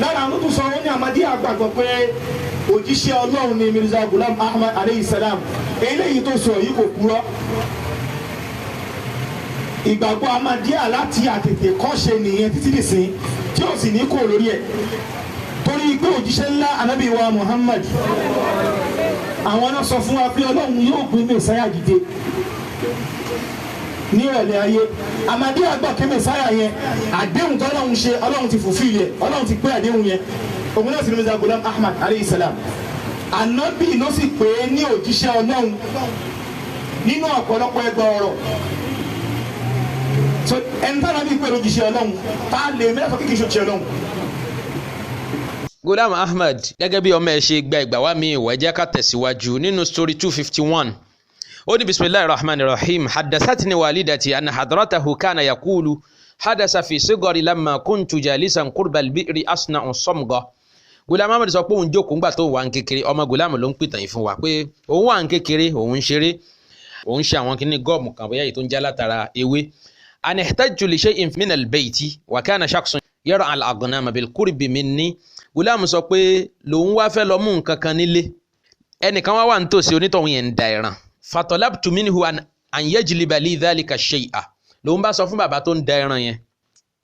Lára àwọn tó sọ, ó ní Ahmadiyya gbàgbọ́ pé òjíṣẹ́ Ọlọ́run ni Mirza Ghulam Ahmad aleyhi salam. Eléyìí tó sọ yìí kò purọ́. Ìgbàgbọ́ Ahmadiyya láti àtètè kọ́ṣe nìyẹn títí dìsín, tí ó sì ní kó lórí ẹ̀, torí pé òjíṣẹ́ ńlá anabi wa Muhammad, àwọn náà sọ fún wa pé Ọlọ́run yóò gbé Mẹsáyà dìde ní ìrọ̀lẹ́ ayé. Ahmadiyya gbà pé Mẹsáyà yẹn, àdéhùn tó Ọlọ́run ṣe, Ọlọ́run ti fulfill yẹ, Ọlọ́run ti pé àdéhùn yẹn. Òun náà sì ní Mirza Ghulam Ahmad aleyhi salam. Anabi ló sì pé ní òjíṣẹ́ Ọlọ́run nínú ọ̀pọ̀lọpọ̀ ẹgbẹ́ ọ̀rọ̀. So ẹni tí anabi pé lójíṣẹ́ Ọlọ́run, tá a lè mẹ́ta sọ kí kì í ṣe òjíṣẹ́ Ọlọ́run. Ghulam Ahmad, gẹ́gẹ́ bí ọmọ ẹ̀ ṣe gba ìgbà wá mi ìwà, ẹ jẹ́ ká tẹ̀síwájú nínú story 251. Ó ní: "Bisimilahi rahman rahim. Hadasatni walidati anna hadratahu kana yakulu hadasa fi sigari lamma kuntu jalisan qurba albi'ri asna'u samga." Ghulam Ahmad sọ pé òun jókòó ńgbà tó wà ń kékeré. Ọmọ Ghulam ló ń pìtàn yìí fún wa pé òun wà ń kékeré, òun ń ṣeré, òun ṣe àwọn kinní gum kan, bóyá èyí tó ń já látara ewé. "An ihtajtu li shay'in min al-bayti wa kana shakhsun yara al-aghnama bil qurbi minni." Ghulam sọ pé lòun wá fẹ́ lọ mú nǹkan kan nílé, ẹnìkan wá wà nítòsí, onítọ̀hún yẹn ń da ẹran. "Fatalabtu minhu an yajliba li dhalika shay'a." Lòun bá sọ fún bàbá tó ń da ẹran yẹn,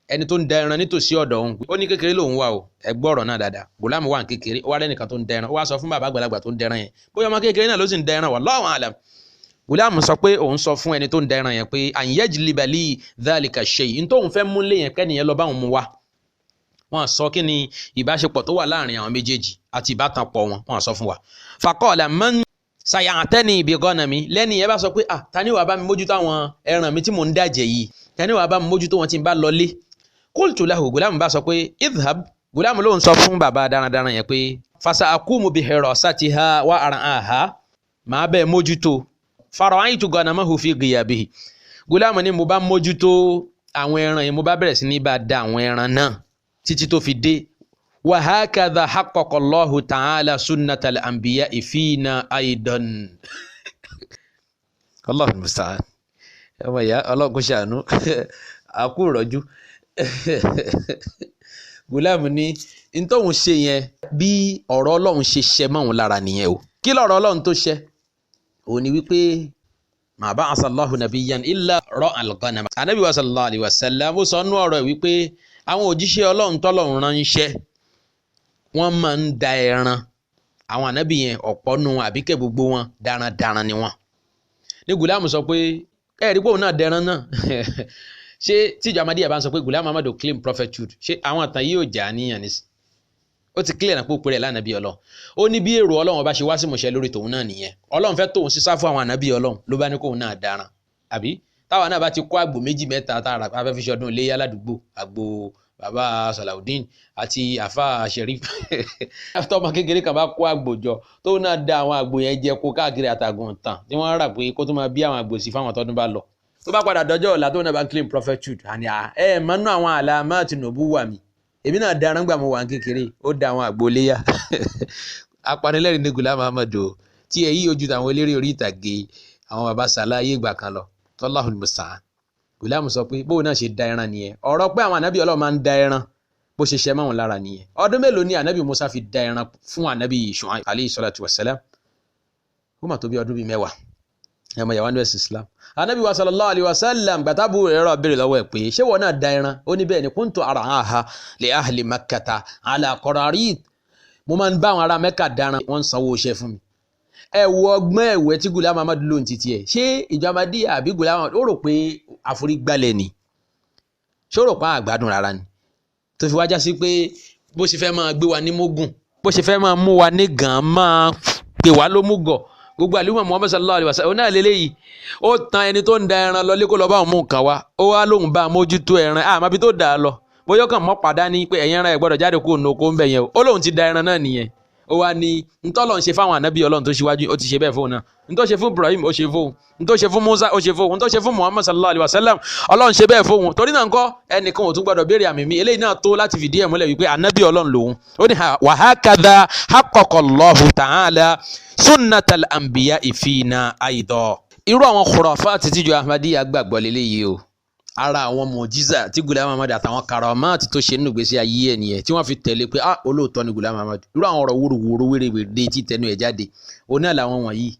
ẹni tó ń da ẹran nítòsí ọ̀dọ̀ òun. Ó ní kékeré lòun wà o, ẹ gbọ́ ọ̀rọ̀ náà dáadáa. Ghulam wà ní kékeré, ó wá rẹ́nìkan tó ń da ẹran, ó wá sọ fún bàbá àgbàlagbà tó ń da ẹran yẹn, bóyá ọmọ kékeré náà ló sì ń da ẹran, wallahu alam. Ghulam sọ pé òun sọ fún ẹni tó ń da ẹran yẹn pé an yajliba li dhalika shay, n tóun fẹ́ mú lé yẹn, kẹ́niyẹn lọ bá òun mú wá. Wọ́n sọ kí ni ìbáṣepọ̀ tó wà láàrin àwọn méjèèjì àti ìbátanpọ̀ wọn, wọ́n sọ fún wa. "Faqala man saya'tani bi ghanami." Lẹ́ni yẹn bá sọ pé, "Ah, ta ni wàá bá mi mójútó àwọn ẹran mi tí mò ń dàjẹ́ yìí? Ta ni wàá bá mi mójútó wọn tí n bá lọlé?" "Qultu lahu." Ghulam bá sọ pé "idhhab." Ghulam ló ń sọ fún bàbá darandaran yẹn pé "fasa aqumu bi hirasatiha wa ar'aha", màá bẹ́ẹ̀ mójútó. "Fara'aytu ghanamahu fi ghiyabihi." Ghulam ní mo bá mójútó àwọn ẹran yẹn, mo bá bẹ̀rẹ̀ sí ní bá da àwọn ẹran náà títí tó fi dé. "Wa hakadha haqqaqa Allahu ta'ala sunnatal anbiya'i fina aidan." Allahu musta'an. Ọmọ ìyá, Ọlọ́run kò ṣàánú, àkú ìrọ́jú. Ghulam ní ntọ́hún ṣe yẹn, bí ọ̀rọ̀ Ọlọ́run ṣe ṣẹ mọ́ òun lára nìyẹn o. Kí lọ̀rọ̀ Ọlọ́run tó ṣẹ? Òun ni wípé ma ba'atha Allahu nabiyyan illa ra'al ghanam. Anabi wa sallallahu alayhi wa sallam, ó sọ nú ọ̀rọ̀ ẹ̀ wípé àwọn òjíṣẹ́ Ọlọ́run tọ́lọ́run ránṣẹ́, wọ́n máa ń da ẹran. Àwọn ànábì yẹn, ọ̀pọ̀ nu àbíkẹ́, gbogbo wọn darandaran ni wọn. Ní Ghulam sọ pé ẹ rí pé òun náà dẹran náà. Ṣé tíjọ Ahmadiyya bá ń sọ pé Ghulam Ahmad claim prophethood, ṣé àwọn àtàn yìí ò jà níyàn nísì? Ó ti clear náà pé ó pèrè lánàbí Ọlọ́run. Ó ní bí èrò Ọlọ́run ọba ṣe wá sí ìmúṣẹ lórí tòun náà nìyẹn. Ọlọ́run fẹ́ tóun sísá fún àwọn ànábì Ọlọ́run, ló bá ní kóun náà daran. Àbí táwa náà bá ti kó àgbò méjì mẹ́ta tá a fẹ́ fi ṣọdún iléyà ládùúgbò, àgbò bàbá Salaudeen àti àfa Sheriff, tọmọ kékeré kan bá kó àgbò jọ, tóun náà da àwọn àgbò yẹn jẹ kó káàkiri àtàgùn tàn tí wọ́n rà pé kó tó máa bí àwọn àgbò sí fáwọn tọdún bá lọ, tó bá padà dọjọ́ ọ̀la, tóun náà bá claim prophethood, àní ẹ mọ́nú àwọn àlàmáàtì nùbúwà mi, èmi náà daran gbà mo wà ní kékeré. Ó da àwọn àgbò léyà. Apanilẹ́rìn ní Ghulam Ahmad o, tí èyí ojú tàwọn eléré orí ìtàgé, àwọn baba sàlàyé ìgbà kan lọ. Allahul musta'an. Ghulam sọ pé bóun náà ṣe da ẹran nìyẹn. Ọ̀rọ̀ pé àwọn ànábì Ọlọ́run máa ń da ẹran, bó ṣe ṣe máwọn lára nìyẹn. Ọdún mélòó ni ànábì Musa fi da ẹran fún ànábì Shu'aib alayhi salatu wassalam? Ó mà tó bí ọdún bíi 10. Ẹ mọ ìyàwó ẹ̀sìn Islam. Anabi wa sallallahu alayhi wa sallam, gbàtàbù ẹ̀rọ béèrè lọ́wọ́ ẹ̀ pé ṣé wọn náà da ẹran? Ó ní bẹ́ẹ̀ ni, "Kuntu ar'aha li ahli makkata ala qararit." Mo máa ń bá àwọn ará Mẹ́kà daran, wọ́n ń sanwó iṣẹ́ fún mi. Ẹ wo ọgbọ́n ẹ̀wẹ́ tí Ghulam Ahmad ló ń titi ẹ̀. Ṣé ìjọ Ahmadiyya àbí Ghulam Ahmad ó rò pé àforígbálẹ̀ ni? Ṣé ó rò pé àgbàdùn rárá ni tó fi wájá sí pé bó ṣe fẹ́ máa gbé wa ní mógùn, bó ṣe fẹ́ máa mú wa ní gàn, máa pè wá ló mú gọ̀ gbogbo àlùmọ̀? Muhammad sallallahu alayhi wa sallam, òun náà lélẹ́yìí. Ó tan ẹni tó ń da ẹran lọ lé kó lọ bá òun mú nǹkan wá. Ó wá lóun bá a mójútó ẹran, àmọ́ ibi tó dà á lọ, bóyá ó kàn mọ́ padà ní pé ẹ̀yin ẹran ẹ̀ gbọ́dọ̀ jáde kó nu oko ń bẹ̀ yẹn o. Ó lóun ti da ẹran náà nìyẹn. Ó wá ní ntọ́lọ̀ ń ṣe fáwọn ànábì Ọlọ́run tó ṣíwájú, ó ti ṣe bẹ́ẹ̀ fóun náà. Ntọ́ ṣe fún Ibrahim, ó ṣe fóun. Ntọ́ ṣe fún Musa, ó ṣe fóun. Ntọ́ ṣe fún Muhammad sallallahu alayhi wa sallam, Ọlọ́run ṣe bẹ́ẹ̀ fóun. Torí náà ńkọ́, ẹnìkan ò tún gbọdọ̀ béèrè àmì mi. Eléyìí náà tó láti fìdí ẹ̀ múlẹ̀ wípé ànábì Ọlọ́run lòun. Ó ní wa hakadha haqqaqa Allahu ta'ala sunnatal anbiya fina aidọ. Irú àwọn khurafat tíjọ Ahmadiyya gbàgbọ́ lélẹ́yìí o. Ara àwọn mọ̀jísà tí Gulam Ahmad àtàwọn karamat tó ṣe nínú ìgbésí ayé ẹ̀ nìyẹn tí wọ́n fi tẹ̀lé pé ah, olóòótọ́ ni Gulam Ahmad. Irú àwọn ọ̀rọ̀ wúruwúru wérewère tí tẹnu ẹ̀ jáde òun náà làwọn wọ̀nyí.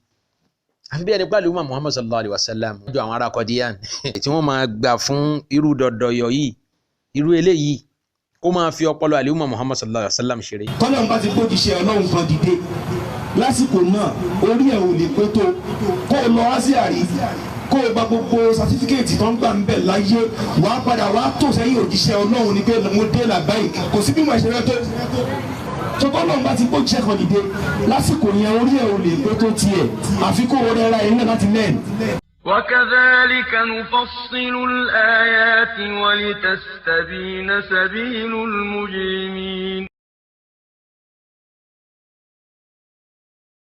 Àfi bí ẹni pàlú umar Muhammad sallallahu alayhi wa sallam jọ àwọn ará Kọdíyàn tí wọ́n máa gbà fún irú dọ̀dọ̀yọ̀ yìí, irú eléyìí kó máa fi ọpọlọ àlè umar Muhammad sallallahu alayhi wa sallam ṣeré. Tọ́lọ́run bá ti gbójúṣe ọlọ́run kan dìde lásìkò náà, orí ẹ̀ ò lè pé tó kó o lọ Asia rí, kó o gba gbogbo certificate tó ń gbà ń bẹ̀ láyé, wàá padà wàá tò sẹ́yìn òjíṣẹ́ ọlọ́run ni pé mo dé làbáyé. Kò sí bí mo ṣe rẹ tó tọ́lọ́run bá ti gbójúṣe kan dìde lásìkò yẹn, orí ẹ̀ ò lè pé tó tiẹ̀, àfi kó o rẹra ẹ̀ náà láti lẹ́ẹ̀. وكذلك نفصل الآيات ولتستبين سبيل المجرمين.